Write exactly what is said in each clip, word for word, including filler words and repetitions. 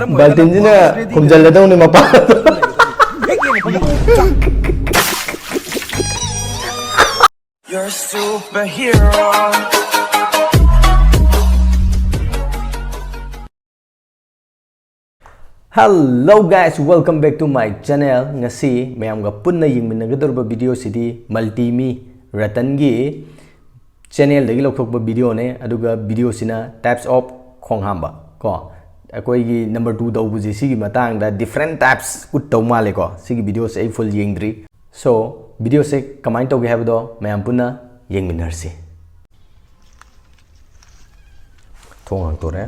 ꯕꯥꯜꯇꯤꯟꯁꯤꯅ ꯈꯨꯝꯖꯤꯜꯂꯗꯧꯅꯤ ꯃꯄꯥ꯫ You're a superhero. Hello guys, welcome back to my channel. ꯉꯁꯤ ꯃꯌꯥꯝꯒ ꯄꯨꯟꯅ ꯌꯦꯡꯃꯤꯟꯅꯒꯗꯧꯔꯤꯕ video ꯁꯤꯗꯤ ꯃꯜꯇꯤ ꯃꯤ ꯔꯇꯟꯒꯤ channel ꯗꯒꯤ ꯂꯧꯊꯣꯛꯄ video ꯅꯦ꯫ ꯑꯗꯨꯒ video ꯁꯤꯅ types of ꯈꯣꯡ ꯍꯥꯝꯕ ꯀꯣ, ꯑꯩꯈꯣꯏꯒꯤ number two ꯇꯧꯕꯁꯦ ꯁꯤꯒꯤ ꯃꯇꯥꯡꯗ different types ꯎꯠꯇꯧ ꯃꯥꯜꯂꯦꯀꯣ꯫ ꯁꯤꯒꯤ video ꯁꯦ ꯑꯩ full ꯌꯦꯡꯗ꯭ꯔꯤ꯫ So video ꯁꯦ ꯀꯃꯥꯏꯅ ꯇꯧꯒꯦ ꯍꯥꯏꯕꯗꯣ ꯃꯌꯥꯝ ꯄꯨꯟꯅ ꯌꯦꯡꯃꯤꯟꯅꯔꯁꯤ꯫ ꯊꯣꯡ ꯍꯥꯡꯇꯣꯔꯦ꯫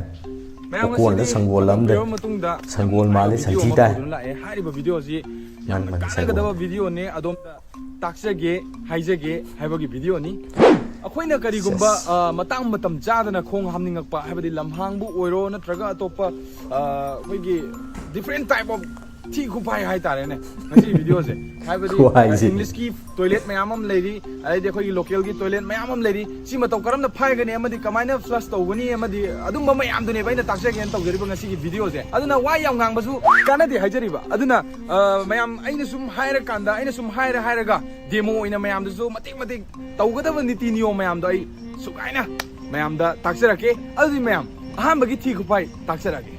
ꯃꯌꯥꯝ, ꯎꯀꯣꯟꯗ ꯉꯁꯤꯗꯤ ꯁꯪꯒꯣꯜ ꯃꯇꯝ ꯑꯃꯗ ꯀꯨꯏꯔꯕ ꯃꯇꯨꯡꯗ ꯁꯪꯒꯣꯜ ꯌꯥꯝ ꯃꯥꯜꯂꯤ, ꯅꯨꯡꯉꯥꯏꯕ video ꯁꯟꯊꯤ ꯑꯃ ꯇꯥꯏ꯫ ꯄꯨꯗꯨꯅ ꯂꯥꯛꯑꯦ꯫ ꯍꯥꯏꯔꯤꯕ video ꯑꯁꯤ ꯌꯥꯝꯅ ꯃꯥꯅꯤ, ꯃꯥꯅꯤ, ꯀꯥꯟꯅꯒꯗꯕ ꯁꯪꯒꯣꯜ꯫ Video ꯅꯤ꯫ ꯑꯗꯣꯝꯗ ꯇꯥꯛꯆꯒꯦ, ꯍꯥꯏꯖꯒꯦ ꯍꯥꯏꯕꯒꯤ video ꯅꯤ꯫ ꯑꯩꯈꯣꯏꯅ ꯀꯔꯤꯒꯨꯝꯕ, ꯁꯦꯁ꯫ ꯑ, ꯃꯇꯥꯡ ꯃꯇꯝ ꯆꯥꯗꯅ ꯈꯣꯡ ꯍꯥꯝꯅꯤꯡꯉꯛꯄ, ꯍꯥꯏꯕꯗꯤ ꯂꯝꯍꯥꯡꯕꯨ ꯑꯣꯏꯔꯣ ꯅꯠꯇ꯭ꯔꯒ ꯑꯇꯣꯞꯄ, ꯑ, ꯑꯩꯈꯣꯏꯒꯤ different type of ꯊꯤ ꯈꯨꯐꯥꯏ ꯍꯥꯏꯇꯥꯔꯦꯅꯦ ꯉꯁꯤ video ꯁꯦ꯫ ꯍꯥꯏꯕꯗꯤ, ꯈꯨꯍꯥꯏꯁꯤ꯫ English ꯀꯤ toilet ꯃꯌꯥꯝ ꯑꯃ ꯂꯩꯔꯤ, ꯑꯗꯩꯗꯤ ꯑꯩꯈꯣꯏꯒꯤ local ꯒꯤ toilet ꯃꯌꯥꯝ ꯑꯃ ꯂꯩꯔꯤ꯫ ꯁꯤ ꯃꯇꯧ ꯀꯔꯝꯅ ꯐꯥꯏꯒꯅꯤ ꯑꯃꯗꯤ ꯀꯃꯥꯏꯅ flush ꯇꯧꯒꯅꯤ ꯑꯃꯗꯤ ꯑꯗꯨꯝꯕ ꯃꯌꯥꯝꯗꯨꯅꯦꯕ ꯑꯩꯅ ꯇꯥꯛꯆꯒꯦꯅ ꯇꯧꯖꯔꯤꯕ ꯉꯁꯤꯒꯤ video ꯁꯦ꯫ ꯑꯗꯨꯅ ꯋꯥ ꯌꯥꯝ ꯉꯥꯡꯕꯁꯨ ꯀꯥꯟꯅꯗꯦ ꯍꯥꯏꯖꯔꯤꯕ꯫ ꯑꯗꯨꯅ, ꯑ, ꯃꯌꯥꯝ ꯑꯩꯅ ꯁꯨꯝ ꯍꯥꯏꯔꯀꯥꯟꯗ, ꯑꯩꯅ ꯁꯨꯝ ꯍꯥꯏꯔ ꯍꯥꯏꯔꯒ demo ꯑꯣꯏꯅ ꯃꯌꯥꯝꯗꯁꯨ ꯃꯇꯦꯛ ꯃꯇꯦꯛ ꯇꯧꯒꯗꯕ ꯅꯤꯇꯤ ꯅꯤꯌꯣꯝ ꯃꯌꯥꯝꯗꯣ ꯑꯩ ꯁꯨꯒꯥꯏꯅ ꯃꯌꯥꯝꯗ ꯇꯥꯛꯆꯔꯛꯀꯦ꯫ ꯑꯗꯨꯗꯤ ꯃꯌꯥꯝ, ꯑꯍꯥꯟꯕꯒꯤ ꯊꯤ ꯈꯨꯐꯥꯏ ꯇꯥꯛꯆꯔꯛꯑꯒꯦ꯫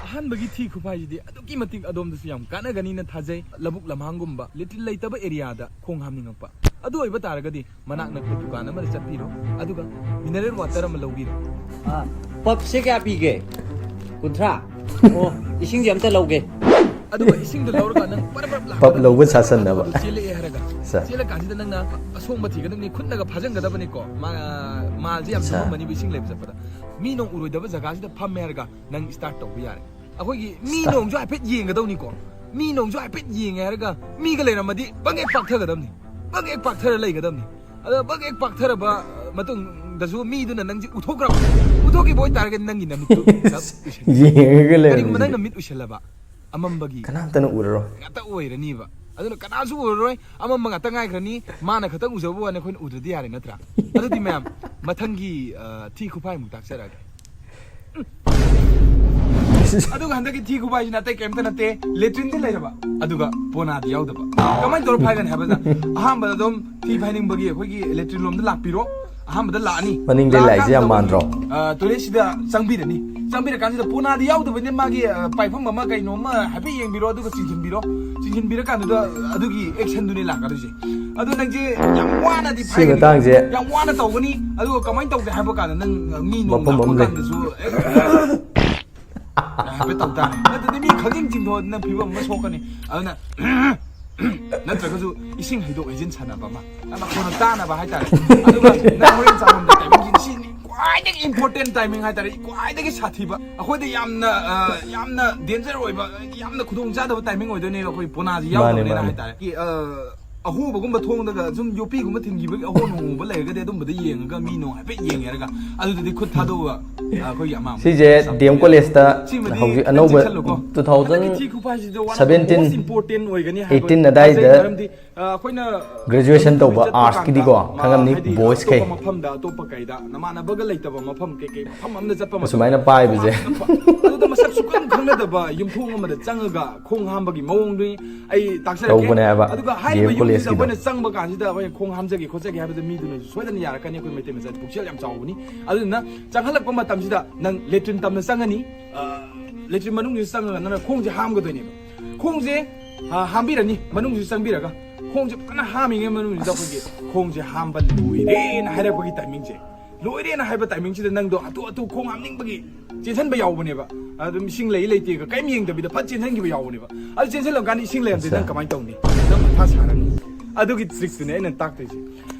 ꯑꯍꯥꯟꯕꯒꯤ ꯊꯤ ꯈꯨꯐꯥꯏꯁꯤꯗꯤ ꯑꯗꯨꯛꯀꯤ ꯃꯇꯤꯛ ꯑꯗꯣꯝꯗꯁꯨ ꯌꯥꯝ ꯀꯥꯟꯅꯒꯅꯤꯅ ꯊꯥꯖꯩ꯫ ꯂꯧꯕꯨꯛ ꯂꯝꯍꯥꯡꯒꯨꯝꯕ, ꯂꯤꯇꯤꯟ ꯂꯩꯇꯕ area ꯗ ꯈꯣꯡ ꯍꯥꯝꯅꯤꯡꯉꯛꯄ꯫ ꯑꯗꯨ ꯑꯣꯏꯕ ꯇꯥꯔꯒꯗꯤ ꯃꯅꯥꯛ ꯅꯛꯄ ꯗꯨꯀꯥꯟ ꯑꯃꯗ ꯆꯠꯄꯤꯔꯣ, ꯑꯗꯨꯒ mineral water ꯑꯃ ꯂꯧꯕꯤꯔꯣ꯫ ꯑꯥ, pub ꯁꯦ ꯀꯌꯥ ꯄꯤꯒꯦ? ꯀꯨꯟꯊ꯭ꯔꯥ? ꯑꯣ, ꯏꯁꯤꯡꯁꯦ ꯑꯝꯇ ꯂꯧꯒꯦ꯫ ꯑꯗꯨꯒ ꯏꯁꯤꯡꯗꯣ ꯂꯧꯔꯒ ꯅꯪ ꯄꯔꯞ ꯄꯔꯞ pub ꯂꯥꯛꯀꯗꯕꯅꯤ꯫ ꯂꯧꯕ ꯁꯥꯁꯟꯅꯕ꯫ ꯑꯗꯨ ꯆꯦꯜꯂꯛꯑꯦ ꯍꯥꯏꯔꯒ, ꯑꯠꯆꯥ꯫ ꯆꯦꯜꯂꯀꯥꯟꯁꯤꯗ ꯅꯪꯅ ꯑꯁꯣꯡꯕ ꯊꯤꯒꯗꯕꯅꯤ, ꯈꯨꯠꯅꯒ ꯐꯥꯖꯟꯒꯗꯕꯅꯤꯀꯣ꯫ ꯃꯥ-, ꯃꯥꯜꯁꯦ ꯌꯥꯝ ꯑꯠꯆꯥ꯫ ꯊꯨꯝꯃꯝꯃꯅꯤꯕ ꯏꯁꯤꯡ ꯂꯩꯕ ꯆꯠꯄꯗ꯫ ꯃꯤ ꯅꯨꯡ ꯎꯔꯣꯏꯗꯕ ꯖꯒꯥꯁꯤꯗ ꯐꯝꯃꯦ ꯍꯥꯏꯔꯒ ꯅꯪ start ꯇꯧꯕ ꯌꯥꯔꯦ꯫ ꯑꯩꯈꯣꯏꯒꯤ ꯃꯤ start꯫ ꯅꯣꯡꯁꯨ ꯍꯥꯏꯐꯦꯠ ꯌꯦꯡꯒꯗꯧꯅꯤꯀꯣ꯫ ꯃꯤ ꯅꯣꯡꯁꯨ ꯍꯥꯏꯐꯦꯠ ꯌꯦꯡꯉꯦ ꯍꯥꯏꯔꯒ ꯃꯤꯒ ꯂꯩꯔꯝꯃꯗꯤ ꯕꯛ ꯍꯦꯛ ꯄꯥꯛꯊꯒꯗꯕꯅꯤ꯫ ꯕꯛ ꯍꯦꯛ ꯄꯥꯛꯊꯔ ꯂꯩꯒꯗꯕꯅꯤ꯫ ꯑꯗꯣ ꯕꯛ ꯍꯦꯛ ꯄꯥꯛꯊꯔꯕ ꯃꯇꯨꯡꯗꯁꯨ ꯃꯤꯗꯨꯅ ꯅꯪꯁꯦ ꯎꯊꯣꯛꯈ꯭ꯔꯕ꯫ ꯎꯊꯣꯛꯈꯤꯕ ꯑꯣꯏꯇꯥꯔꯒꯗꯤ ꯅꯪꯒꯤ ꯅꯃꯤꯠꯇꯨ ꯌꯦꯡꯉꯒ ꯂꯩꯔꯝꯃꯤ꯫ ꯀꯔꯤꯒꯨꯝꯕ ꯅꯪꯅ ꯃꯤꯠ ꯎꯏꯁꯜꯂꯕ, ꯑꯃꯝꯕꯒꯤ ꯀꯅꯥꯝꯇꯅ ꯎꯔꯔꯣꯏ꯫ ꯉꯥꯛꯇ ꯑꯣꯏꯔꯅꯤꯕ꯫ ꯑꯗꯨꯅ ꯀꯅꯥꯁꯨ ꯎꯔꯔꯣꯏ, ꯑꯃꯝꯕ ꯉꯥꯛꯇ ꯉꯥꯏꯈ꯭ꯔꯅꯤ꯫ ꯃꯥꯅ ꯈꯛꯇꯪ ꯎꯖꯕ ꯋꯥꯅꯤ, ꯑꯩꯈꯣꯏꯅ ꯎꯗ꯭ꯔꯗꯤ ꯌꯥꯔꯦ ꯅꯠꯇ꯭ꯔꯥ? ꯑꯗꯨꯗꯤ ꯃꯌꯥꯝ, ꯃꯊꯪꯒꯤ, ꯑ, ꯊꯤ ꯈꯨꯐꯥꯏꯃꯨꯛ ꯇꯥꯛꯆꯔꯛꯑꯒꯦ꯫ ꯑꯗꯨꯒ ꯍꯟꯗꯛꯀꯤ ꯊꯤ ꯈꯨꯐꯥꯏꯁꯤꯅ ꯑꯇꯩ ꯀꯩꯝꯇ ꯅꯠꯇꯦ, ꯂꯦꯇ꯭ꯔꯤꯟꯗꯤ ꯂꯩꯔꯕ ꯑꯗꯨꯒ ꯄꯣꯅꯥꯗꯤ ꯌꯥꯎꯗꯕ꯫ ꯀꯃꯥꯏꯅ ꯇꯧꯔ ꯐꯥꯏꯒꯅꯤ ꯍꯥꯏꯕꯗ, ꯑꯍꯥꯟꯕꯗ ꯑꯗꯨꯝ ꯊꯤ ꯐꯥꯏꯅꯤꯡꯕꯒꯤ ꯑꯩꯈꯣꯏꯒꯤ ꯂꯦꯇ꯭ꯔꯤꯟ ꯂꯣꯝꯗ ꯂꯥꯛꯄꯤꯔꯣ꯫ ꯑꯍꯥꯟꯕꯗ ꯂꯥꯛꯑꯅꯤ꯫ ꯃꯅꯤꯡꯗꯩ ꯂꯥꯛꯏꯁꯦ ꯌꯥꯝ ꯂꯥꯛꯑꯀꯥꯟꯗ ꯃꯥꯟꯗ꯭ꯔꯣ? ꯑ, ꯇꯣꯏꯂꯦꯠꯁꯤꯗ ꯆꯪꯕꯤꯔꯅꯤ꯫ ꯆꯪꯕꯤꯔꯀꯥꯟꯁꯤꯗ ꯄꯣꯅꯥꯗꯤ ꯌꯥꯎꯗꯕꯅꯤꯅ ꯃꯥꯒꯤ, ꯑ, ꯄꯥꯏꯐꯝ ꯑꯃ ꯀꯩꯅꯣ ꯑꯃ ꯍꯥꯏꯐꯦꯠ ꯌꯦꯡꯕꯤꯔꯣ, ꯑꯗꯨꯒ ꯆꯤꯡꯁꯤꯟꯕꯤꯔꯣ꯫ ꯆꯤꯡꯁꯤꯟꯕꯤꯔꯀꯥꯟꯗꯨꯗ ꯑꯗꯨꯒꯤ ꯑꯦꯛꯁꯟꯗꯨꯅꯤ ꯂꯥꯛꯀꯗꯣꯏꯁꯦ꯫ ꯑꯗꯣ ꯅꯪꯁꯦ ꯌꯥꯝ ꯋꯥꯅꯗꯤ ꯁꯤ ꯐꯥꯏꯒꯅꯤ, ꯃꯇꯥꯡꯁꯦ ꯌꯥꯝ ꯋꯥꯅ ꯇꯧꯒꯅꯤ꯫ ꯑꯗꯨꯒ ꯀꯃꯥꯏꯅ ꯇꯧꯒꯦ ꯍꯥꯏꯕ ꯀꯥꯟꯗ ꯅꯪ ꯃꯤ ꯅꯣꯡ ꯃꯐꯝ ꯑꯃ ꯂꯥꯛꯄ ꯂꯩ꯫ ꯀꯥꯟꯗꯁꯨ, ꯑꯦ, ꯍꯥꯏꯐꯦꯠ ꯇꯧ ꯇꯥꯔꯦ꯫ ꯅꯠꯇ꯭ꯔꯗꯤ ꯃꯤ ꯈꯪꯖꯤꯟ ꯆꯤꯡꯊꯣꯛꯑꯗꯤ ꯅꯪ ꯐꯤꯕꯝ ꯑꯃ ꯁꯣꯛꯀꯅꯤ꯫ ꯑꯗꯨꯅ ꯅꯠꯇ꯭ꯔꯒꯁꯨ ꯏꯁꯤꯡ ꯍꯩꯗꯣꯛ ꯍꯩꯖꯤꯟ ꯁꯥꯟꯅꯕ ꯑꯃ, ꯅꯪ ꯅꯈꯣꯟꯗꯣ ꯇꯥꯅꯕ ꯍꯥꯏꯇꯥꯔꯦ꯫ ꯑꯗꯨꯒ ꯅꯪ ꯍꯣꯔꯦꯟ ꯆꯥꯐꯝꯗ ꯇꯥꯏꯃꯤꯡꯁꯤꯗꯤ ꯁꯤꯅꯤ ꯈ꯭ꯋꯥꯏꯗꯒꯤ ꯏꯝꯄꯣꯔꯇꯦꯟ ꯇꯥꯏꯃꯤꯡ ꯍꯥꯏꯇꯥꯔꯦ, ꯈ꯭ꯋꯥꯏꯗꯒꯤ ꯁꯥꯊꯤꯕ, ꯑꯩꯈꯣꯏꯗ ꯌꯥꯝꯅ, ꯑ, ꯌꯥꯝꯅ ꯗꯦꯟꯖꯔ ꯑꯣꯏꯕ, ꯌꯥꯝꯅ ꯈꯨꯗꯣꯡ ꯆꯥꯗꯕ ꯇꯥꯏꯃꯤꯡ ꯑꯣꯏꯗꯣꯏꯅꯦꯕ, ꯑꯩꯈꯣꯏ ꯄꯣꯅꯥꯁꯤ ꯃꯥꯅꯦ, ꯌꯥꯎꯗꯕꯅꯤꯅ ꯃꯥꯅꯦ꯫ ꯍꯥꯏꯇꯥꯔꯦ꯫ ꯑ, ꯑꯍꯣꯕꯒꯨꯝꯕ ꯊꯣꯡꯗꯒ ꯁꯨꯝ ꯌꯣꯄꯤꯒꯨꯝꯕ ꯊꯤꯟꯈꯤꯕꯒꯤ ꯑꯍꯣ ꯅꯣꯡꯍꯣꯡꯕ ꯂꯩꯔꯒꯗꯤ ꯑꯗꯨꯝꯕꯗ ꯌꯦꯡꯉꯒ ꯃꯤ ꯅꯣꯡ ꯍꯥꯏꯐꯦꯠ ꯌꯦꯡꯉꯦꯔꯒ ꯑꯗꯨꯗꯗꯤ ꯈꯨꯠ ꯊꯥꯗꯣꯛꯑꯒ, ꯑ, ꯑꯩꯈꯣꯏꯒꯤ ꯑꯃꯥꯡꯕ ꯁꯤꯁꯦ ꯗꯤ ꯑꯦꯝ ꯀꯣꯂꯦꯖꯇ ꯁꯤꯃꯗꯤ ꯍꯧꯖꯤꯛ ꯈꯤꯇꯪ ꯑꯅꯧꯕ ꯆꯦꯛꯁꯤꯜꯂꯨꯀꯣ꯫ ꯇꯨ ꯊꯥꯎꯖꯟ ꯍꯟꯗꯛꯀꯤ ꯊꯤ ꯈꯨꯐꯥꯁꯤꯗ ꯋꯥꯅ ꯁꯚꯦꯟꯇꯤꯟ, most important ꯑꯣꯏꯒꯅꯤ ꯍꯥꯏꯕ ꯑꯩꯠꯇꯤꯟ ꯑꯗꯥꯏꯗ ꯊꯥꯖꯩ, ꯃꯔꯝꯗꯤ, ꯑ, ꯑꯩꯈꯣꯏꯅ graduation ꯇꯧꯕ ꯆꯠꯄ arts ꯀꯤꯗꯤꯀꯣ ꯀꯥꯟꯗ, ꯈꯪꯉꯝꯅꯤ, ꯍꯥꯏꯗꯤ boys ꯈꯩ꯫ ꯑꯇꯣꯞꯄ ꯃꯐꯝꯗ, ꯑꯇꯣꯞꯄ ꯀꯩꯗ, ꯅꯃꯥꯟꯅꯕꯒ ꯂꯩꯇꯕ ꯃꯐꯝ, ꯀꯩꯀꯩ ꯃꯐꯝ ꯑꯃꯗ ꯆꯠꯄ ꯃꯇꯝꯗ ꯑꯁꯨꯃꯥꯏꯅ ꯄꯥꯏꯕꯁꯦ꯫ ꯈꯣꯡ ꯍꯥꯝꯕ, ꯑꯗꯨꯗ ꯃꯁꯛ ꯁꯨꯈꯪ ꯈꯪꯅꯗꯕ ꯌꯨꯝꯊꯣꯡ ꯑꯃꯗ ꯆꯪꯉꯒ ꯈꯣꯡ ꯍꯥꯝꯕꯒꯤ ꯃꯑꯣꯡꯗꯨꯅꯤ ꯑꯩ ꯇꯥꯛꯆꯔꯛꯀꯦ꯫ ꯇꯧꯕꯅꯦ ꯍꯥꯏꯕ, ꯑꯗꯨꯒ ꯍꯥꯏꯔꯤꯕ ꯗꯤ ꯑꯦꯝ ꯌꯨꯝꯁꯤꯗ ꯀꯣꯂꯦꯖꯀꯤꯗꯣ꯫ ꯑꯩꯈꯣꯏꯅ ꯆꯪꯕ ꯀꯥꯟꯁꯤꯗ ꯑꯩꯈꯣꯏꯅ ꯈꯣꯡ ꯍꯥꯝꯖꯒꯦ ꯈꯣꯠꯆꯒꯦ ꯍꯥꯏꯕꯗ ꯃꯤꯗꯨꯅꯁꯨ ꯁꯣꯏꯗꯅ ꯌꯥꯔꯛꯀꯅꯤ꯫ ꯑꯩꯈꯣꯏ ꯃꯩꯇꯩ ꯃꯆꯥꯗꯤ ꯄꯨꯛꯆꯦꯜ ꯌꯥꯝ ꯆꯥꯎꯕꯅꯤ꯫ ꯑꯗꯨꯗꯨꯅ ꯆꯪꯍꯜꯂꯛꯄ ꯃꯇꯝꯁꯤꯗ ꯅꯪ ꯂꯦꯇ꯭ꯔꯤꯟ ꯇꯝꯅ ꯆꯪꯉꯅꯤ꯫ ꯑ, ꯂꯦꯇ꯭ꯔꯤꯟ ꯃꯅꯨꯡꯁꯤꯗ ꯆꯪꯉꯒ ꯅꯪꯅ ꯈꯣꯡꯁꯦ ꯍꯥꯝꯒꯗꯣꯏꯅꯦꯕ꯫ ꯈꯣꯡꯁꯦ, ꯑ, ꯍꯥꯝꯕꯤꯔꯅꯤ꯫ ꯃꯅꯨꯡꯁꯤꯗ ꯆꯪꯕꯤꯔꯒ ꯈꯣꯡꯁꯦ ꯐꯖꯅ ꯍꯥꯝꯃꯤꯉꯩ ꯃꯅꯨꯡꯁꯤꯗ ꯑꯩꯈꯣꯏꯒꯤ ꯈꯣꯡꯁꯦ ꯍꯥꯝꯕ ꯂꯣꯏꯔꯦꯅ ꯍꯥꯏꯔꯛꯄꯒꯤ ꯇꯥꯏꯃꯤꯡꯁꯦ, ꯂꯣꯏꯔꯦꯅ ꯍꯥꯏꯕ ꯇꯥꯏꯃꯤꯡꯁꯤꯗ ꯅꯪꯗꯣ ꯍꯥꯊꯨ ꯍꯥꯊꯨ ꯈꯣꯡ ꯍꯥꯝꯅꯤꯡꯕꯒꯤ ꯆꯦꯟꯁꯤꯟꯕ ꯌꯥꯎꯕꯅꯦꯕ꯫ ꯑꯗꯨꯝ ꯏꯁꯤꯡ ꯂꯩ ꯂꯩꯇꯦꯒ ꯀꯔꯤꯝ ꯌꯦꯡꯗꯕꯤꯗ ꯐꯠ ꯆꯦꯟꯁꯤꯟꯈꯤꯕ ꯌꯥꯎꯕꯅꯦꯕ꯫ ꯑꯗꯨ ꯆꯦꯟꯁꯤꯜꯂꯝꯀꯥꯟꯗ ꯏꯁꯤꯡ ꯂꯩꯔꯝꯗꯦ, ꯑꯠꯆꯥ꯫ ꯅꯪ ꯀꯃꯥꯏꯅ ꯇꯧꯅꯤ? ꯅꯪ ꯃꯊꯥ ꯁꯥꯔꯅꯤ꯫ ꯑꯗꯨꯒꯤ ꯇ꯭ꯔꯤꯛꯇꯨꯅꯦ ꯑꯩꯅ ꯇꯥꯛꯇꯣꯏꯁꯦ꯫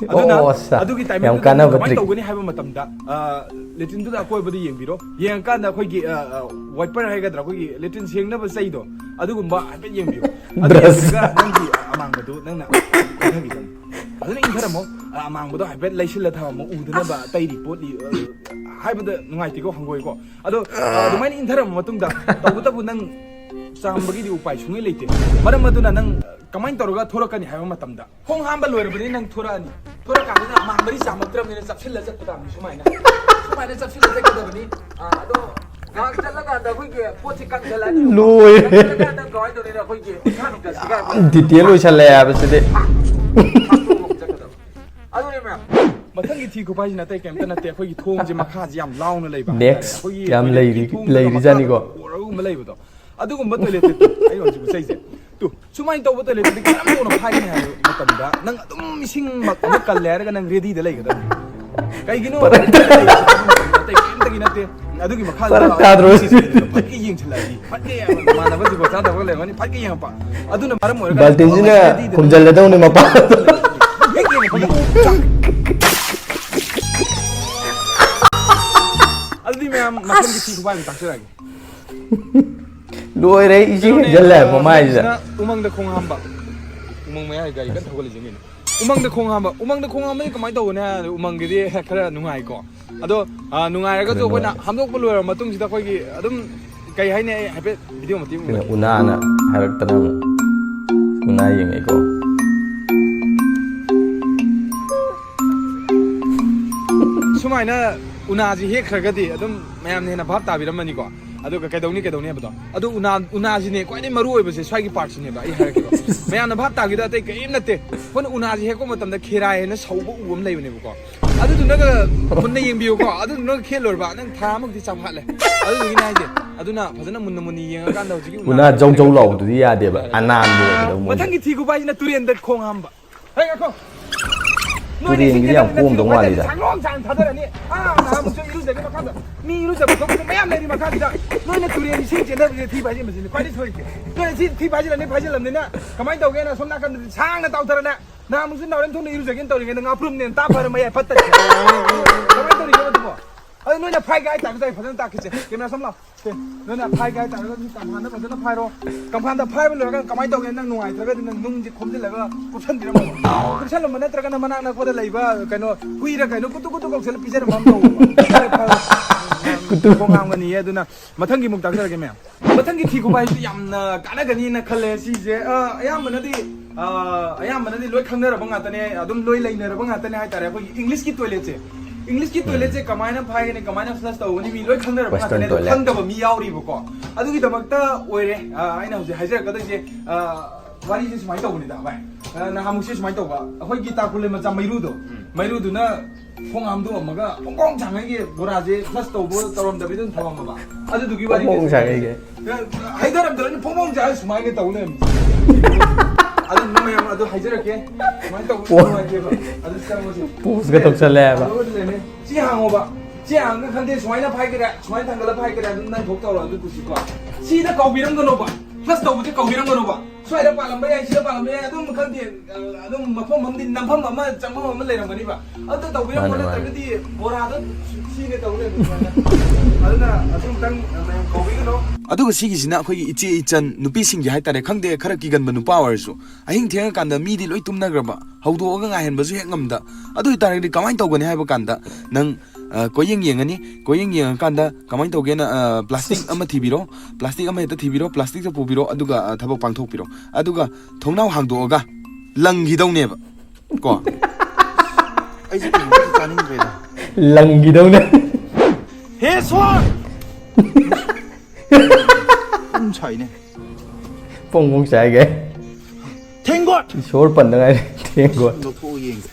ꯑꯣ, ꯑꯗꯨꯅ ꯑꯣ, ꯑꯠꯆꯥ꯫ ꯑꯗꯨꯒꯤ ꯌꯥꯝ ꯇꯥꯏꯃꯤꯡꯗꯨꯗ ꯅꯪ ꯀꯥꯟꯅꯕ ꯀꯃꯥꯏꯅ ꯇ꯭ꯔꯤꯛ꯫ ꯇꯧꯒꯅꯤ ꯍꯥꯏꯕ ꯃꯇꯝꯗ, ꯑ, ꯂꯦꯇ꯭ꯔꯤꯟꯗꯨꯗ ꯑꯀꯣꯏꯕꯗ ꯌꯦꯡꯕꯤꯔꯣ꯫ ꯌꯦꯡꯉꯀꯥꯟꯗ ꯑꯩꯈꯣꯏꯒꯤ, ꯑ, ꯑ, ꯋꯥꯏꯄꯔ ꯍꯥꯏꯒꯗ꯭ꯔꯥ, ꯑꯩꯈꯣꯏꯒꯤ ꯂꯦꯇ꯭ꯔꯤꯟ ꯁꯦꯡꯅꯕ ꯆꯩꯗꯣ, ꯑꯗꯨꯒꯨꯝꯕ ꯍꯥꯏꯐꯦꯠ ꯌꯦꯡꯕꯤꯌꯨ꯫ ꯑꯗꯨ ꯕ꯭ꯔꯁ꯫ ꯌꯦꯡꯉꯒ ꯅꯪꯒꯤ ꯑꯃꯥꯡꯕꯗꯨ ꯅꯪꯅ ꯏꯪꯊꯈꯤꯒꯅꯤ꯫ ꯐꯖꯅ ꯏꯪꯊꯔꯝꯃꯣ꯫ ꯑ, ꯑꯃꯥꯡꯕꯗꯣ ꯍꯥꯏꯐꯦꯠ ꯂꯩꯁꯤꯜꯂ ꯊꯝꯃꯝꯃꯣ, ꯎꯗꯅꯕ ꯑꯇꯩꯗꯤ ꯄꯣꯠꯂꯤ, ꯑ, ꯍꯥꯏꯕꯗ ꯅꯨꯡꯉꯥꯏꯇꯦꯀꯣ, ꯍꯪꯒꯣꯏꯀꯣ꯫ ꯑꯗꯣ, ꯑ, ꯑꯗꯨꯃꯥꯏꯅ ꯏꯪꯊꯔꯝꯕ ꯃꯇꯨꯡꯗ ꯇꯧꯕꯇꯕꯨ ꯅꯪ ꯆꯥꯝꯕꯒꯤꯗꯤ ꯎꯄꯥꯏ ꯁꯨꯡꯂꯩ ꯂꯩꯇꯦ꯫ ꯃꯔꯝ ꯑꯗꯨꯅ ꯅꯪ ꯀꯃꯥꯏꯅ ꯇꯧꯔꯒ ꯊꯣꯔꯛꯀꯅꯤ ꯍꯥꯏꯕ ꯃꯇꯝꯗ, ꯈꯣꯡ ꯍꯥꯝꯕ ꯂꯣꯏꯔꯕꯅꯤ, ꯅꯪ ꯊꯣꯔꯛꯑꯅꯤ꯫ ꯊꯣꯔꯛꯑꯀꯥꯟꯗ ꯑꯃꯥꯡꯕꯗꯤ ꯆꯥꯝꯃꯛꯇ꯭ꯔꯕꯅꯤꯅ ꯆꯞꯁꯤꯜꯂ ꯆꯠꯄ ꯇꯥꯕꯅꯤ ꯁꯨꯃꯥꯏꯅ꯫ ꯁꯨꯃꯥꯏꯅ ꯆꯞꯁꯤꯜꯂ ꯆꯠꯀꯗꯕꯅꯤ꯫ ꯑ, ꯑꯗꯣ ꯉꯥꯏꯍꯥꯛ ꯆꯠꯂꯀꯥꯟꯗ ꯑꯩꯈꯣꯏꯒꯤ ꯄꯣꯠꯁꯤ ꯀꯪꯁꯤꯜꯂꯛꯑꯅꯤ꯫ ꯂꯣꯏꯔꯦ꯫ ꯀꯪꯁꯤꯜꯂꯀꯥꯟꯗ ꯀꯃꯥꯏꯅ ꯇꯧꯅꯤ? ꯑꯩꯈꯣꯏꯒꯤ ꯎꯟꯁꯥ ꯅꯨꯡꯁꯥ ꯁꯤꯒꯥꯏꯕ ꯌꯥꯝ detail ꯑꯣꯏꯁꯜꯂꯛꯑꯦ ꯍꯥꯏꯕꯁꯤꯗꯤ꯫ ꯑꯗꯨꯅꯦ ꯃꯌꯥꯝ꯫ ꯃꯊꯪꯒꯤ ꯊꯤ ꯈꯨꯄꯥꯏꯁꯤꯅ ꯑꯇꯩ ꯀꯩꯝꯇ ꯅꯠꯇꯦ, ꯑꯩꯈꯣꯏꯒꯤ ꯊꯣꯡꯁꯦ ꯃꯈꯥꯁꯦ ꯌꯥꯝ ꯂꯥꯎꯅ ꯂꯩꯕ ꯍꯥꯏꯇꯥꯔꯦ꯫ Next ꯑꯩꯈꯣꯏꯒꯤ ꯌꯥꯝ toiletꯀꯤ ꯂꯩꯔꯤ-, ꯊꯣꯡꯁꯦ ꯂꯩꯔꯤꯖꯥꯠꯅꯤꯀꯣ꯫ ꯃꯈꯥꯗ ꯕꯣꯔꯒꯨꯝꯕ ꯂꯩꯕꯗꯣ, ꯑꯗꯨꯒꯨꯝꯕ toiletꯁꯦ ꯑꯩ ꯍꯧꯖꯤꯛ ꯎꯠꯆꯩꯁꯦ꯫ ꯇꯨ, ꯁꯨꯃꯥꯏꯅ ꯇꯧꯕ toiletꯇꯨꯗꯤ ꯀꯔꯝ ꯇꯧꯅ ꯐꯥꯏꯒꯅꯤ ꯍꯥꯏꯕ ꯃꯇꯝꯗ ꯅꯪ ꯑꯗꯨꯝ ꯏꯁꯤꯡ ꯃꯛ-, ꯑꯃ ꯀꯜꯂꯦ ꯍꯥꯏꯔꯒ ꯅꯪ readyꯗ ꯂꯩꯒꯗꯕꯅꯤ꯫ ꯀꯩꯒꯤꯅꯣ? ꯐꯔꯛ ꯇꯥꯏ꯫ ꯑꯇꯩ ꯀꯩꯝꯇꯒꯤ ꯅꯠꯇꯦ꯫ ꯑꯗꯨꯒꯤ ꯃꯈꯥꯗ ꯐꯔꯛ ꯇꯥꯗ꯭ꯔꯣ? ꯐꯠꯀꯦ ꯌꯦꯡꯁꯤꯜꯂꯛꯑꯗꯤ, ꯐꯠꯀꯦ ꯌꯦꯡꯉꯛꯄ, ꯃꯥꯟꯅꯕ ꯖꯨꯒꯣꯠ ꯆꯥꯗꯕꯒ ꯂꯩꯔꯝꯒꯅꯤ, ꯐꯠꯀꯦ ꯌꯦꯡꯉꯛꯄ꯫ ꯑꯗꯨꯅ ꯃꯔꯝ ꯑꯣꯏꯔꯒ ꯕꯥꯜꯇꯤꯟꯁꯤꯅ always readyꯗ ꯈꯨꯝꯖꯤꯜꯂꯗꯧꯅꯤ ꯃꯄꯥ꯫ ꯍꯦꯛ ꯌꯦꯡꯉꯛꯄꯒ ꯆꯥꯛ꯫ ꯑꯗꯨꯗꯤ ꯃꯌꯥꯝ ꯃꯊꯪꯒꯤ ꯊꯤ ꯈꯨꯄꯥꯏ ꯑꯃ ꯇꯥꯛꯆꯔꯛꯑꯒꯦ꯫ ꯂꯣꯏꯔꯦ, ꯏꯁꯤꯡ ꯀꯩꯅꯣꯅꯦ, ꯍꯩꯖꯜꯂꯦ ꯑ, ꯃꯃꯥꯏꯁꯤꯗ꯫ ꯃꯊꯪꯁꯤꯅ ꯎꯃꯪꯗ ꯈꯣꯡ ꯍꯥꯝꯕ꯫ ꯎꯃꯪ ꯃꯌꯥꯏ ꯒꯥꯔꯤ ꯀꯟꯅ ꯊꯧꯒꯠꯂꯤꯁꯦ ꯀꯩꯅꯣ? ꯎꯃꯪꯗ ꯈꯣꯡ ꯍꯥꯝꯕ꯫ ꯎꯃꯪꯗ ꯈꯣꯡ ꯍꯥꯝꯕꯁꯦ ꯀꯃꯥꯏꯅ ꯇꯧꯒꯅꯤ ꯍꯥꯏꯔꯗꯤ, ꯎꯃꯪꯒꯤꯗꯤ ꯈꯔ ꯅꯨꯡꯉꯥꯏꯀꯣ꯫ ꯑꯗꯣ, ꯑ, ꯅꯨꯡꯉꯥꯏꯔꯒꯁꯨ ꯈꯔ ꯑꯩꯈꯣꯏꯅ ꯅꯨꯡꯉꯥꯏ꯫ ꯍꯥꯝꯗꯣꯛꯄ ꯂꯣꯏꯔꯕ ꯃꯇꯨꯡꯁꯤꯗ ꯑꯩꯈꯣꯏꯒꯤ ꯑꯗꯨꯝ, ꯀꯩ ꯍꯥꯏꯅꯤ, ꯑꯩ ꯍꯥꯏꯐꯦꯠ video ꯃꯇꯦꯛ ꯑꯃ ꯀꯩꯅꯣ, ꯎꯠꯂꯛꯀꯦ꯫ ꯎꯅꯥꯅ ꯍꯥꯏꯔꯛꯇꯅ ꯑꯃꯨꯛ꯫ ꯎꯅꯥ ꯌꯦꯡꯉꯛꯏꯀꯣ꯫ ꯁꯨꯃꯥꯏꯅ ꯎꯅꯥꯁꯤ ꯍꯦꯛꯈ꯭ꯔꯒꯗꯤ ꯑꯗꯨꯝ ꯃꯌꯥꯝꯅ ꯍꯦꯟꯅ ꯚꯥꯞ ꯇꯥꯕꯤꯔꯝꯃꯅꯤꯀꯣ꯫ ꯑꯗꯨꯒ ꯀꯩꯗꯧꯅꯤ, ꯀꯩꯗꯧꯅꯤ ꯍꯥꯏꯕꯗꯣ꯫ ꯑꯗꯨ ꯎꯅꯥ, ꯎꯅꯥꯁꯤꯅꯦ ꯈ꯭ꯋꯥꯏꯗꯒꯤ ꯃꯔꯨ ꯑꯣꯏꯕꯁꯦ, ꯁ꯭ꯋꯥꯏꯒꯤ partꯁꯤꯅꯦꯕ ꯑꯩ ꯍꯥꯏꯔꯛꯀꯦꯕ꯫ ꯃꯌꯥꯝꯅ ꯚꯥꯞ ꯇꯥꯈꯤꯗ ꯑꯇꯩ ꯀꯔꯤꯝ ꯅꯠꯇꯦ꯫ ꯑꯩꯈꯣꯏꯅ ꯎꯅꯥꯁꯤ ꯍꯦꯛꯄ ꯃꯇꯝꯗ ꯈꯦꯔꯥꯏ ꯍꯥꯏꯅ ꯁꯧꯕ ꯎ ꯑꯃ ꯂꯩꯕꯅꯦꯕꯀꯣ꯫ ꯑꯗꯨꯗꯨꯅꯒ ꯃꯨꯟꯅ ꯌꯦꯡꯕꯤꯌꯨꯀꯣ꯫ ꯑꯗꯨꯗꯨꯅꯒ ꯈꯦꯠꯂꯨꯔꯕ, ꯅꯪ ꯊꯥ ꯑꯃꯨꯛꯇꯤ ꯆꯥꯐꯥꯠꯂꯦ꯫ ꯑꯗꯨꯗꯨꯒꯤꯅꯦ ꯍꯥꯏꯁꯦ꯫ ꯑꯗꯨꯅ ꯐꯖꯅ ꯃꯨꯟꯅ ꯃꯨꯟꯅ ꯌꯦꯡꯉꯀꯥꯟꯗ ꯍꯧꯖꯤꯛꯀꯤ ꯎꯅꯥ ꯎꯅꯥꯗꯣ ꯖꯧ ꯖꯧ ꯂꯩꯔꯒ ꯂꯥꯎꯕꯗꯨꯗꯤ ꯌꯥꯗꯦꯕ, ꯑꯅꯥꯟꯕ ꯑꯣꯏꯒꯗꯧꯕ ꯃꯣꯏꯗꯤ꯫ ꯃꯊꯪꯒꯤ ꯊꯤ ꯈꯨꯕ ꯍꯥꯏꯁꯤꯅ ꯇꯨꯔꯦꯟꯗ ꯈꯣꯡ ꯍꯥꯝꯕ꯫ ꯍꯦ, ꯉꯥꯏꯈꯣ꯫ ꯅꯣꯏꯅ ꯏꯁꯤꯡ ꯇꯨꯔꯦꯟꯒꯤꯗꯤ ꯌꯥꯝ ꯆꯦꯟꯗꯕꯅꯤꯅ ꯊꯤ ꯀꯣꯝꯗꯧ ꯐꯥꯏꯗꯕꯅꯤ, ꯃꯥꯜꯂꯤꯗ꯫ ꯁꯥꯡꯂꯣꯡ ꯁꯥꯡ ꯊꯥꯗꯔꯅꯤ꯫ ꯑꯥ, ꯅꯍꯥꯟꯃꯨꯛꯁꯨ ꯏꯔꯨꯖꯒꯦ ꯃꯈꯥꯗ꯫ ꯃꯤ ꯏꯔꯨꯖꯕ ꯊꯣꯛꯄꯁꯨ ꯃꯌꯥꯝ ꯂꯩꯔꯤ ꯃꯈꯥꯁꯤꯗ꯫ ꯅꯣꯏꯅ ꯇꯨꯔꯦꯟ ꯏꯁꯤꯡ ꯆꯦꯟꯗꯕꯁꯦ ꯊꯤ ꯐꯥꯏꯖꯤꯟꯕꯁꯤꯅꯤ ꯈ꯭ꯋꯥꯏꯗꯒꯤ ꯁꯣꯏꯔꯤꯁꯦ꯫ ꯅꯣꯏꯅ ꯊꯤ, ꯊꯤ ꯐꯥꯏꯖꯤꯜꯂꯅꯤ, ꯐꯥꯏꯖꯤꯜꯂꯝꯅꯤꯅ ꯀꯃꯥꯏꯅ ꯇꯧꯒꯦꯅ ꯁꯣꯝ ꯅꯥꯀꯟꯗꯗꯤ ꯁꯥꯡꯅ ꯇꯥꯎꯊꯔꯅꯦ꯫ ꯅꯍꯥꯟꯃꯨꯛꯁꯨ ꯅꯥꯎꯔꯦꯝ ꯊꯣꯡꯗ ꯏꯔꯨꯖꯒꯦꯅ ꯇꯧꯔꯤꯉꯩꯗ ꯉꯥꯄ꯭ꯔꯨꯝꯅꯦꯅ ꯇꯥ ꯐꯔ ꯃꯌꯥꯏ ꯐꯠꯇꯔꯦ꯫ ꯀꯃꯥꯏꯅ ꯇꯧꯔꯤꯅꯣ ꯑꯗꯨꯕꯣ? ꯑꯗꯨ ꯅꯣꯏꯅ ꯐꯥꯏꯒꯦ ꯍꯥꯏꯇꯥꯔꯒꯁꯨ ꯑꯩ ꯐꯖꯅ ꯇꯥꯛꯀꯦꯁꯦ꯫ ꯀꯦꯃꯦꯔꯥ ꯁꯣꯝ ꯂꯥꯎ꯫ ꯁꯦ, ꯅꯣꯏꯅ ꯐꯥꯏꯒꯦ ꯍꯥꯏꯇꯥꯔꯒꯗꯤ ꯀꯪꯐꯥꯟꯗ ꯐꯖꯅ ꯐꯥꯏꯔꯣ꯫ ꯀꯪꯐꯥꯟꯗ ꯐꯥꯏꯕ ꯂꯣꯏꯔꯒ ꯀꯃꯥꯏꯅ ꯇꯧꯒꯦ? ꯅꯪ ꯅꯨꯡꯉꯥꯏꯇ꯭ꯔꯒꯗꯤ ꯅꯪ ꯅꯨꯡꯁꯦ ꯈꯣꯝꯖꯤꯜꯂꯒ ꯀꯨꯞꯁꯟꯕꯤꯔꯝꯃꯣ꯫ ꯀꯨꯞꯁꯜꯂꯝꯕ ꯅꯠꯇ꯭ꯔꯒꯅ ꯃꯅꯥꯛ ꯅꯛꯄꯗ ꯂꯩꯕ ꯀꯩꯅꯣ ꯍꯨꯏꯔ ꯀꯩꯅꯣ ꯀꯨꯇꯨ ꯀꯨꯇꯨ ꯀꯧꯁꯜꯂ ꯄꯤꯖꯔꯝꯕ ꯑꯃ ꯇꯧꯕ꯫ ꯀꯨꯇꯨ꯫ ꯈꯣꯡ ꯍꯥꯝꯒꯅꯤꯌꯦ꯫ ꯑꯗꯨꯅ ꯃꯊꯪꯒꯤ ꯑꯃꯨꯛ ꯇꯥꯛꯆꯔꯛꯀꯦ ꯃꯌꯥꯝ꯫ ꯃꯊꯪꯒꯤ ꯊꯤ ꯈꯨꯕ ꯍꯥꯏꯁꯤꯗꯤ ꯌꯥꯝꯅ ꯀꯥꯟꯅꯒꯅꯤꯅ ꯈꯜꯂꯦ꯫ ꯁꯤꯁꯦ, ꯑ, ꯑꯌꯥꯝꯕꯅꯗꯤ, ꯑ, ꯑꯌꯥꯝꯕꯅꯗꯤ ꯂꯣꯏ ꯈꯪꯅꯔꯕ ꯉꯥꯛꯇꯅꯦ, ꯑꯗꯨꯝ ꯂꯣꯏ ꯂꯩꯅꯔꯕ ꯉꯥꯛꯇꯅꯦ ꯍꯥꯏꯇꯥꯔꯦ꯫ ꯑꯩꯈꯣꯏꯒꯤ Englishꯀꯤ toiletꯁꯦ, ꯏꯪꯂꯤꯁꯀꯤ ꯇꯣꯏꯂꯦꯠꯁꯦ ꯀꯃꯥꯏꯅ ꯐꯥꯏꯒꯅꯤ, ꯀꯃꯥꯏꯅ ꯐ꯭ꯂꯁ ꯇꯧꯒꯅꯤ, ꯃꯤ ꯂꯣꯏ ꯈꯪꯅꯔꯕ ꯉꯥꯛꯇꯅꯦ꯫ ꯑꯗꯣ ꯈꯪꯗꯕ ꯃꯤ ꯌꯥꯎꯔꯤꯕꯀꯣ꯫ ꯑꯗꯨꯒꯤꯗꯃꯛꯇ ꯑꯣꯏꯔꯦ, ꯑ, ꯑꯩꯅ ꯍꯧꯖꯤꯛ ꯍꯥꯏꯖꯔꯛꯀꯗꯣꯏꯁꯦ꯫ ꯑ, ꯋꯥꯔꯤꯁꯦ ꯁꯨꯃꯥꯏꯅ ꯇꯧꯕꯅꯤꯗ, ꯚꯥꯏ꯫ ꯑ, ꯅꯍꯥꯟꯃꯨꯛꯁꯦ ꯁꯨꯃꯥꯏꯅ ꯇꯧꯕ, ꯑꯩꯈꯣꯏꯒꯤ ꯇꯥꯔꯄꯣꯂꯤꯟ ꯃꯆꯥ ꯃꯩꯔꯨꯗꯣ, ꯃꯩꯔꯨꯗꯨꯅ ꯈꯣꯡ ꯍꯥꯝꯗꯣꯛꯑꯝꯃꯒ ꯐꯣꯡ ꯐꯣꯡ ꯁꯥꯡꯉꯩꯒꯤ ꯕꯣꯔꯥꯁꯦ ꯐ꯭ꯂꯁ ꯇꯧꯕ ꯇꯧꯔꯝꯗꯕꯤꯗ ꯑꯗꯨꯝ ꯊꯝꯃꯝꯃꯕ꯫ ꯑꯗꯨꯗꯨꯒꯤ ꯋꯥꯔꯤ ꯐꯣꯡ ꯐꯣꯡ ꯁꯥꯡꯉꯩꯒꯤ꯫ ꯍꯩꯊꯔꯝꯗ꯭ꯔꯅꯤ ꯐꯣꯡ ꯐꯣꯡ ꯁꯥꯡꯉꯩ ꯁꯨꯃꯥꯏꯅ ꯇꯧ ꯂꯩꯔꯝꯃꯤ꯫ ꯑꯗꯨ ꯃꯌꯥꯝ ꯑꯗꯨ ꯍꯥꯏꯖꯔꯛꯀꯦ꯫ ꯁꯨꯃꯥꯏꯅ ꯇꯧꯕ ꯄꯣ-, ꯅꯨꯡꯉꯥꯏꯇꯦꯕ꯫ ꯑꯗꯨ ꯆꯪꯉꯁꯤ꯫ ꯄꯣꯁꯀ ꯇꯧꯁꯜꯂꯦ ꯍꯥꯏꯕ꯫ ꯑꯗꯨꯒ ꯂꯩꯔꯝꯃꯤ꯫ ꯁꯤ ꯍꯥꯡꯉꯣꯕ꯫ ꯁꯤ ꯍꯥꯡꯉ ꯈꯪꯗꯦ, ꯁꯨꯃꯥꯏꯅ ꯐꯥꯏꯒꯦꯔꯥ, ꯁꯨꯃꯥꯏꯅ ꯊꯥꯡꯒꯠꯂ ꯐꯥꯏꯒꯦꯔꯥ, ꯑꯗꯨꯝ ꯅꯪ ꯊꯣꯛ ꯇꯧꯔꯣ, ꯑꯗꯨ ꯀꯨꯁꯤꯀꯣ꯫ ꯁꯤꯗ ꯀꯧꯕꯤꯔꯝꯒꯅꯣꯕ꯫ ꯐ꯭ꯂꯁ ꯇꯧꯕꯁꯦ ꯀꯧꯕꯤꯔꯝꯒꯅꯣꯕ꯫ ꯁ꯭ꯋꯥꯏꯗ ꯄꯥꯜꯂꯝꯕ ꯌꯥꯏ, ꯁꯤꯗ ꯄꯥꯜꯂꯝꯕ ꯌꯥꯏ, ꯑꯗꯨꯝ ꯈꯪꯗꯦ, ꯑ, ꯑꯗꯨꯝ ꯃꯐꯝ ꯑꯃꯗꯤ ꯅꯝꯐꯝ ꯑꯃ, ꯆꯪꯐꯝ ꯑꯃ ꯂꯩꯔꯝꯒꯅꯤꯕ꯫ ꯑꯗꯨꯗ ꯇꯧꯕꯤꯔꯝꯃꯣ, ꯃꯥꯅꯦ, ꯃꯥꯅꯦ꯫ ꯅꯠꯇ꯭ꯔꯒꯗꯤ ꯕꯣꯔꯥꯗꯣ ꯁꯤꯅꯦ ꯇꯧ ꯂꯩꯔꯝꯃꯤ ꯁꯨꯃꯥꯏꯅ꯫ ꯑꯗꯨꯅ ꯑꯗꯨꯝꯇꯪ ꯃꯌꯥꯝ ꯀꯧꯕꯤꯒꯅꯣ꯫ ꯑꯗꯨꯒ ꯁꯤꯒꯤꯁꯤꯅ ꯑꯩꯈꯣꯏꯒꯤ ꯏꯆꯦ ꯏꯆꯟ ꯅꯨꯄꯤꯁꯤꯡꯒꯤ ꯍꯥꯏꯇꯥꯔꯦ, ꯈꯪꯗꯦ, ꯈꯔ ꯀꯤꯒꯟꯕ ꯅꯨꯄꯥ ꯑꯣꯏꯔꯁꯨ ꯑꯍꯤꯡ ꯊꯦꯡꯉꯀꯥꯟꯗ ꯃꯤꯗꯤ ꯂꯣꯏ ꯇꯨꯝꯅꯈ꯭ꯔꯕ, ꯍꯧꯗꯣꯛꯑꯒ ꯉꯥꯏꯍꯟꯕꯁꯨ ꯍꯦꯛ ꯉꯝꯗ꯫ ꯑꯗꯨ ꯑꯣꯏꯇꯥꯔꯒꯗꯤ ꯀꯃꯥꯏꯅ ꯇꯧꯒꯅꯤ ꯍꯥꯏꯕ ꯀꯥꯟꯗ ꯅꯪ, ꯑ, ꯀꯣꯏꯌꯦꯡ ꯌꯦꯡꯉꯅꯤ꯫ ꯀꯣꯏꯌꯦꯡ ꯌꯦꯡꯉꯀꯥꯟꯗ ꯀꯃꯥꯏꯅ ꯇꯧꯒꯦꯅ, ꯑ, ꯄ꯭ꯂꯥꯁꯇꯤꯛ ꯑꯃ ꯊꯤꯕꯤꯔꯣ, ꯄ꯭ꯂꯥꯁꯇꯤꯛ ꯑꯃ ꯍꯦꯛꯇ ꯊꯤꯕꯤꯔꯣ, ꯄ꯭ꯂꯥꯁꯇꯤꯛꯇ ꯄꯨꯕꯤꯔꯣ, ꯑꯗꯨꯒ, ꯑ, ꯊꯕꯛ ꯄꯥꯡꯊꯣꯛꯄꯤꯔꯣ꯫ ꯑꯗꯨꯒ ꯊꯣꯡꯅꯥꯎ ꯍꯥꯡꯗꯣꯛꯑꯒ ꯂꯪꯈꯤꯗꯧꯅꯦꯕ ꯀꯣ꯫ ꯑꯩꯁꯦ ꯀꯩꯅꯣꯝꯇ ꯆꯥꯅꯤꯡꯗ꯭ꯔꯦꯗ꯫ ꯂꯪꯈꯤꯗꯧꯅꯦ꯫ ꯍꯦ ꯁ꯭ꯋꯥꯟ! ꯑꯗꯨꯝ ꯁꯥꯏꯅꯦ꯫ ꯄꯣꯡ ꯄꯣꯡ ꯆꯥꯏꯒꯦ꯫ ꯊꯦꯡꯒꯣꯠ! ꯏꯁꯣꯔ ꯄꯟꯗ ꯉꯥꯏꯔꯦ꯫ ꯊꯦꯡꯒꯣꯠ꯫ ꯂꯧꯊꯣꯛꯑ ꯌꯦꯡꯒꯦ꯫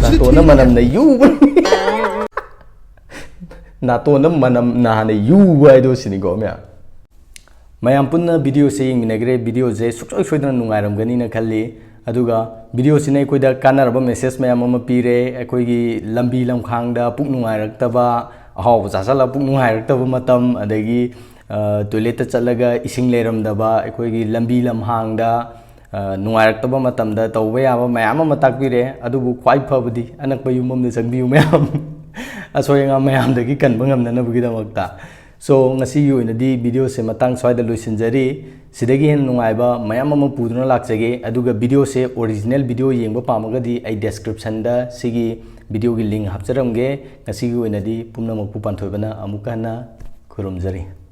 ꯅꯥꯇꯣꯟꯅ ꯃꯅꯝꯅ ꯌꯨꯕ꯫ ꯅꯥꯇꯣꯟꯗ ꯃꯅꯝ ꯅꯥꯟꯅ ꯌꯨꯕ ꯍꯥꯏꯗꯣ ꯁꯤꯅꯤꯀꯣ ꯃꯌꯥꯝ꯫ ꯃꯌꯥꯝ ꯄꯨꯟꯅ ꯚꯤꯗꯤꯑꯣꯁꯦ ꯌꯦꯡꯃꯤꯟꯅꯈ꯭ꯔꯦ꯫ ꯚꯤꯗꯤꯑꯣꯁꯦ ꯁꯨꯡꯁꯣꯏ ꯁꯣꯏꯗꯅ ꯅꯨꯡꯉꯥꯏꯔꯝꯒꯅꯤꯅ ꯈꯜꯂꯤ꯫ ꯑꯗꯨꯒ ꯚꯤꯗꯤꯑꯣꯁꯤꯅ ꯑꯩꯈꯣꯏꯗ ꯀꯥꯟꯅꯔꯕ ꯃꯦꯁꯦꯖ ꯃꯌꯥꯝ ꯑꯃ ꯄꯤꯔꯦ꯫ ꯑꯩꯈꯣꯏꯒꯤ ꯂꯝꯕꯤ ꯂꯝꯈꯥꯡꯗ ꯄꯨꯛ ꯅꯨꯡꯉꯥꯏꯔꯛꯇꯕ, ꯑꯍꯥꯎꯕ ꯆꯥꯁꯜꯂꯒ ꯄꯨꯛ ꯅꯨꯡꯉꯥꯏꯔꯛꯇꯕ ꯃꯇꯝ, ꯑꯗꯒꯤ, ꯑ, ꯇꯣꯏꯂꯦꯠꯇ ꯆꯠꯂꯒ ꯏꯁꯤꯡ ꯂꯩꯔꯝꯗꯕ, ꯑꯩꯈꯣꯏꯒꯤ ꯂꯝꯕꯤ ꯂꯝꯍꯥꯡꯗ, ꯑ, ꯅꯨꯡꯉꯥꯏꯔꯛꯇꯕ ꯃꯇꯝꯗ ꯇꯧꯕ ꯌꯥꯕ ꯃꯌꯥꯝ ꯑꯃ ꯇꯥꯛꯄꯤꯔꯦ꯫ ꯑꯗꯨꯕꯨ ꯈ꯭ꯋꯥꯏ ꯐꯕꯗꯤ ꯑꯅꯛꯄ ꯌꯨꯝ ꯑꯃꯗ ꯆꯪꯕꯤꯌꯨ ꯃꯌꯥꯝ꯫ ꯑꯁꯣꯏ ꯑꯉꯥꯝ ꯃꯌꯥꯝꯗꯒꯤ ꯀꯟꯕ ꯉꯝꯅꯅꯕꯒꯤꯗꯃꯛꯇ꯫ So, ꯉꯁꯤꯒꯤ ꯑꯣꯏꯅꯗꯤ ꯚꯤꯗꯤꯑꯣꯁꯦ ꯃꯇꯥꯡ ꯁ꯭ꯋꯥꯏꯗ ꯂꯣꯏꯁꯤꯟꯖꯔꯤ꯫ ꯁꯤꯗꯒꯤ ꯍꯦꯟꯅ ꯅꯨꯡꯉꯥꯏꯕ ꯃꯌꯥꯝ ꯑꯃ ꯄꯨꯗꯨꯅ ꯂꯥꯛꯆꯒꯦ꯫ ꯑꯗꯨꯒ ꯚꯤꯗꯤꯑꯣꯁꯦ, ꯑꯣꯔꯤꯖꯤꯅꯦꯜ ꯚꯤꯗꯤꯑꯣ ꯌꯦꯡꯕ ꯄꯥꯝꯃꯒꯗꯤ ꯑꯩ ꯗꯦꯁꯀ꯭ꯔꯤꯞꯁꯟꯗ ꯁꯤꯒꯤ ꯚꯤꯗꯤꯑꯣꯒꯤ ꯂꯤꯡ ꯍꯥꯞꯆꯔꯝꯒꯦ꯫ ꯉꯁꯤꯒꯤ ꯑꯣꯏꯅꯗꯤ ꯄꯨꯝꯅꯃꯛꯄꯨ ꯄꯥꯟꯊꯣꯏꯕꯅ ꯑꯃꯨꯛꯀ ꯍꯟꯅ ꯈꯨꯔꯨꯝꯖꯔꯤ꯫